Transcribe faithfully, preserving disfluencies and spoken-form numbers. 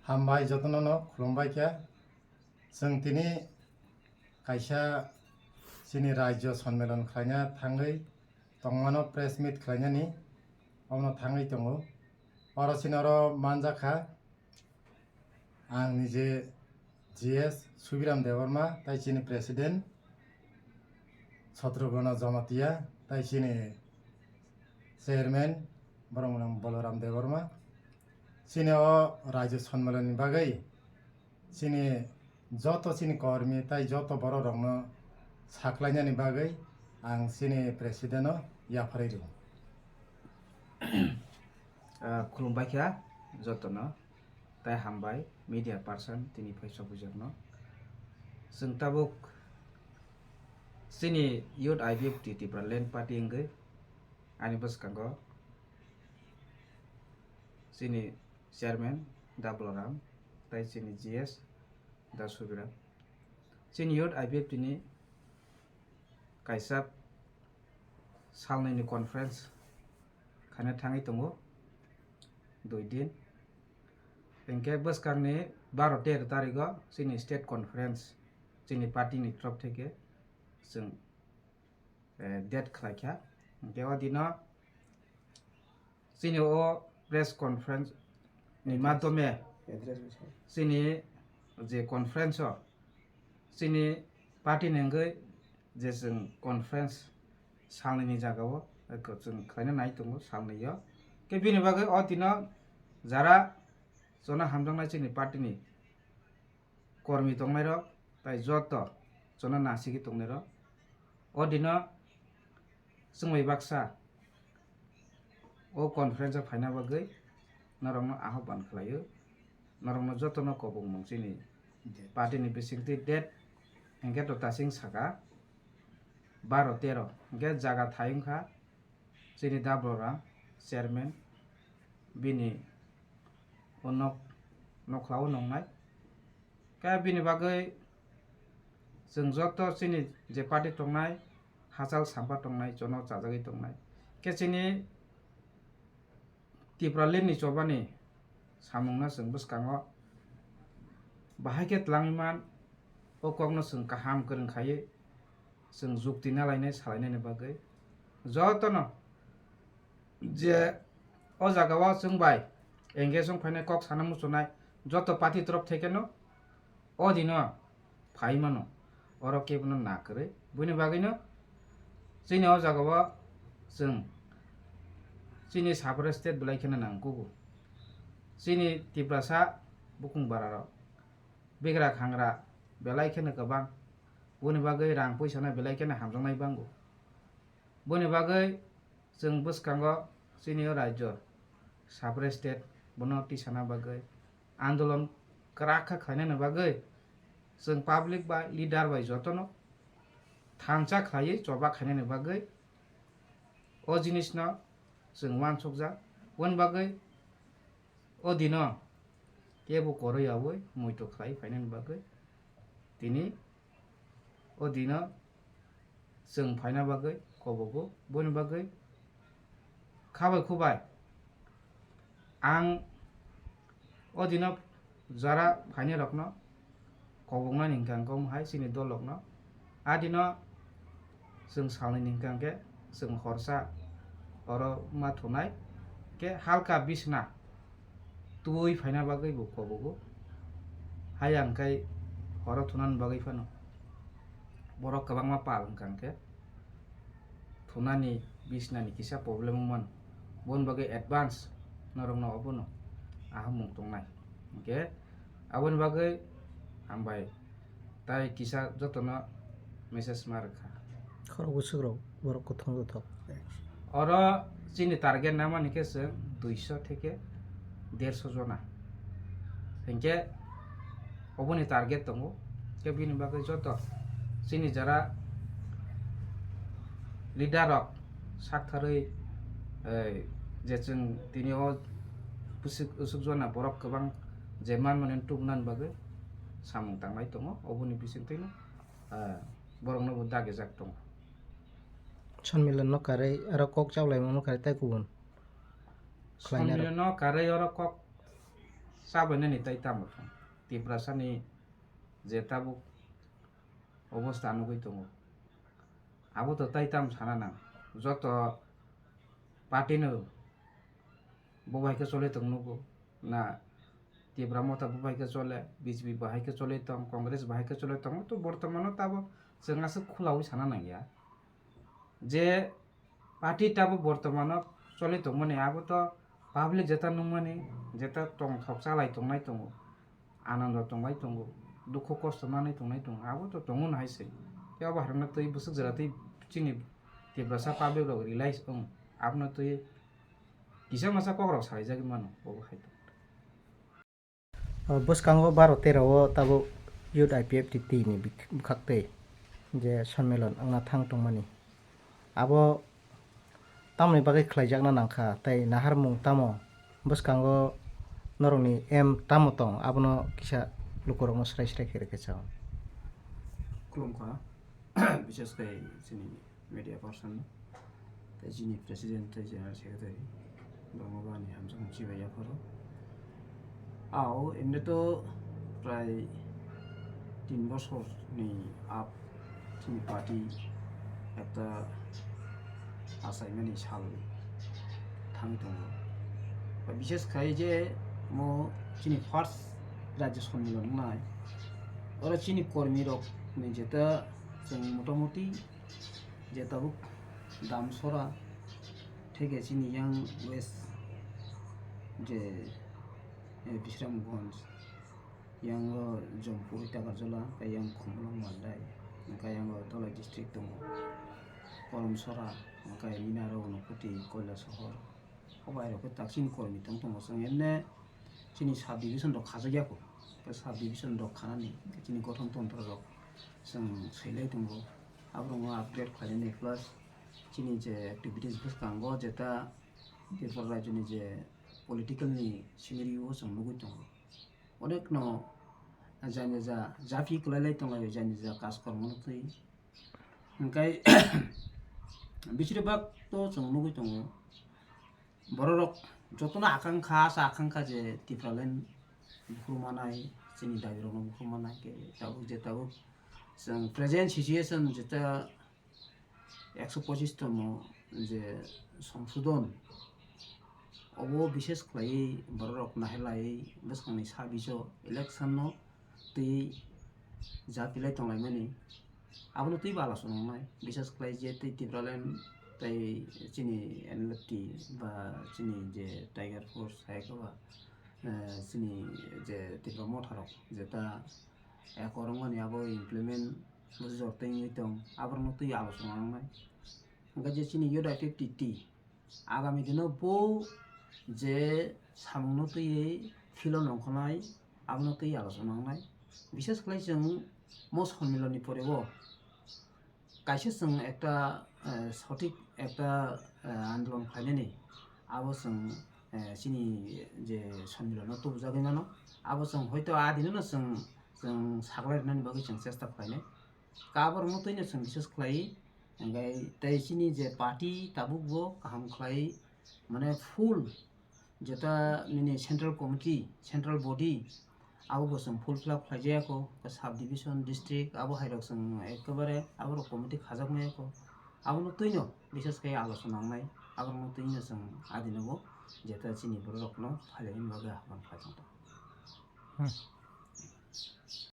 Hambai jotono no khulumbai kha. Chwng tini kaisa chini rajyo sonmelon khlaina thangwi tongmano press meet khlainani omono thangwi tongo. Oro chini oro manjakha ang nije G S Subiram Debbarma tai chini president Satrugana Jamatia tai chini chairman borok mwnang Balaram Debbarma. Chini o rajyo sonmelon ni bagwi chini joto chini kormi tai joto borok rokno saklainani bagwi ang chini president o yapharwi rw. Ah, khulumbai kha jotono, tai hambai media person tini phai sok bujakno. Chwng tabuk chini Youth I B F T Tipraland Party wngwi ani bwskango chini chairman Da Balaram tai chini G S Da Subiram. Chini Youth I B F T ni kaisa salnwini conference khaina thangwi tongo, dui din. Hinkhe bwskangni baro tero tarigo chini state conference chini party ni torof theke chwng, eh, date khlaikha. Hinkhe o dino chini o press conference ni madhyome chini je conference o chini party ni wngwi je chwng conference salnwini jagao chwng khlaina nai tongo salnwi o. Khe bini bagwi o dino jara chwngno hamjaknai chini party ni kormi tongnairok tai joto chwngno nasigwi tongnairok. O dino chwng bai baksa o conference o phaina bagwi norokno ahokban khlaio. Norokno jotono kobokmung chini party ni bisingtwi date hinkhe to tasing saka baro tero hinkhe jaga thai wngkha chini Da Balaram chairman bini o nok nokhlao nongnai. Khe bini bagwi chwng joto chini je party tongnai, hachal sampa tongnai, jono chajagwi tongnai. Khe chini Tipraland ni chobani samungno chwng bwskango bahai khe twlangwi man, o kokno chwng kaham kwrwng khaiwi chwng jukti nalainai salainaini bagwi jotono je o jagao chwng bai engage wng phainai kok sana muchunai joto party torof thekeno o dino phai mano, oro kebono na kwrwi. Buini bagwino chini o jagao chwng chini separate state belai kheno nangkugo. Chini Tiprasa bukung bararok bigra khangra belai kheno kwbang. Buini bagwi rang puisano belai kheno hamjaknai bango. Buini bagwi chwng bwskango chini o rajyo separate state bono tisana bagwi andolon kwrak khe khlainani bagwi chwng public bai leader bai jotono thansa khlaiwi choba khainani bagwi o jinisno chwng uansukjak. Buini bagwi o dino kebo kwrwi yaui muitu khlai phainani bagwi tini o dino chwng phaina bagwi kobogo. Boni bagwi khabai khubai ang o dino jara phainai rokno koboknani hwnkha khe omo hai chini dolrokno. A dino chwng salnwini hwnkha khe chwng horsa oro ma thunai khe halka bisna twi phaina bagwi bo kobogo. Haya hwnkhe horo thunani bagwi phano borok kwbangma pal hwnkha khe thunani bisnani kisa problem wngmano. Boni bagwi advance norokno obono ahamung tongnai. Hwnkhe aboni bagwi hambai. Tai kisa jotono message ma rwkha. Khorok bwswk rok borok kwthang joto. Oro chini target namani khe chwng duiso theke derso jona. Hinkhe oboni target tongo. Khe bini bagwi joto chini jara leader rok saktharwi, eh, je chwng tini o bwswk usuk jona borok kwbang je manmani tubunani bagwi samung tanglai tongo, oboni bisingtwino, ah, borokno bo dagijak tongo. Sonmilan no karwi aro kok chaulaima no karwi tai kubun khlaina rok. Sonmilan no karwi oro kok Chabainani tai tamo thang? Tiprasani je tabuk obostha nugwi tongo, abo to tai tam sana nang. Joto party no bo bai khe chole tong nugo na, Tipra Motha bo bai khe chole, B J P bahai khe chole tong, Congress bahai khe chole tong, to bortomano tabo chwng aswk khulaui sana nangya je party tabo bortomano chole tongmani, abo to public jeta nungmani, jeta tongthok chalai tongnai tongo, anando tongbai tongo, dukhu kosto manwi tongnai tongo, abo to tongo no hai se. Tei obo harwngno twi bwswk jora twi chini Tiprasa public rok realize wng, abono twi kisa masa kok rok salaijagwi mano, obo hai to. O bwskango baro tero o tabuk Youth I P F T ni bik-, bwkhak twi je sonmilon wngna thang tongmani. Abo tamoni bagwi khlaijakna nangkha tei naharmung tamo? Bwskango norokni aim tamo tong, abono kisa lukurokno srai srai khe rwkhe chao. Khulumkha, bises khe chini media person, tei chini president tei general secretary, borokno bo ani hamjakmung chibai yapharo. Ao, emni to prai tin bosor ni ap chini party ekta achaimani sal thangwi tongo. Ba bises khai je mo chini first Rajya Sonmilon wngnai, oro chini kormi rok ni jeta chwng motamoti je tabuk Damsora, theke chini yang west je, eh, Bisramganj, yang o Jampui Takarjala, khe yang Khumulwng Mandai, khe yang o Dholai district tongo, Kolomsora, khe Minaro, Unakoti, Kailasohor. O bai rok khe tak chini kormi tong tongo, chwng emne chini sub division rok khajak ya kho. Khe sub division rok khanani khe chini gothon tontro rok chwng swilai tongo. Aborokno upgrade khlainani plus chini je activities bwskango jeta Tripura rajyoni je political ni scenario o chwng nugwi tongo. Onekno jani ja japi kwlailai tonglai jani ja kaj kormo no twi. Hwnkhe bisirbak to chwng nugwi tongo. Bororok jotono akankha, asa akankha je Tipraland bukhrumanai, chini dairokno bukhrumanai, khe tabuk je tabuk chwng present situation jeta ekso pochis tomo je songsodon, obo bishes khlaiwi bororok naharlaiwi bwskangni sabijo election no twi ja pilai tonglaimani. Abono twibo alochona wngnai, bishes khlai je tei Tipraland tei chini N L F T ba chini je Tiger Force hai khe ba, eh, chini je Tipra Motha rok jeta ekor wngmani abo implement bujor tei wngwi tong, aborokno twi alochona wngnai. Hwnkhe je chini Youth I P F T T, agami dino bo je samungno twiwi philo nongkhornai, abono twi alochona wngnai. Bishes khlai chwng mo sonmiloni pore bo kaisa chwng ekta, eh, sothik ekta, eh, andolon khlainani, abo chwng, eh, chini je sonmilono tubujagwi mano, abo chwng hoito a dinono chwng, chwng saklai rwnani bagwi chwng chesta khlainai. Kaborokno twino chwng bishes khlai, hwnkhe tei chini je party tabuk bo kaham khlai, mane full jeta nini central committee, central body, abo bo chwng full fill up khlai jaya kho, sub division, district, abo hai rok chwng ekebare abo rok committee khajak maya kho, abono twino bishes khe alochona wngnai, aborokno twino chwng adino bo jeta chini borok rokno phailai bagwi ahwan khlai tongkha. Hmm.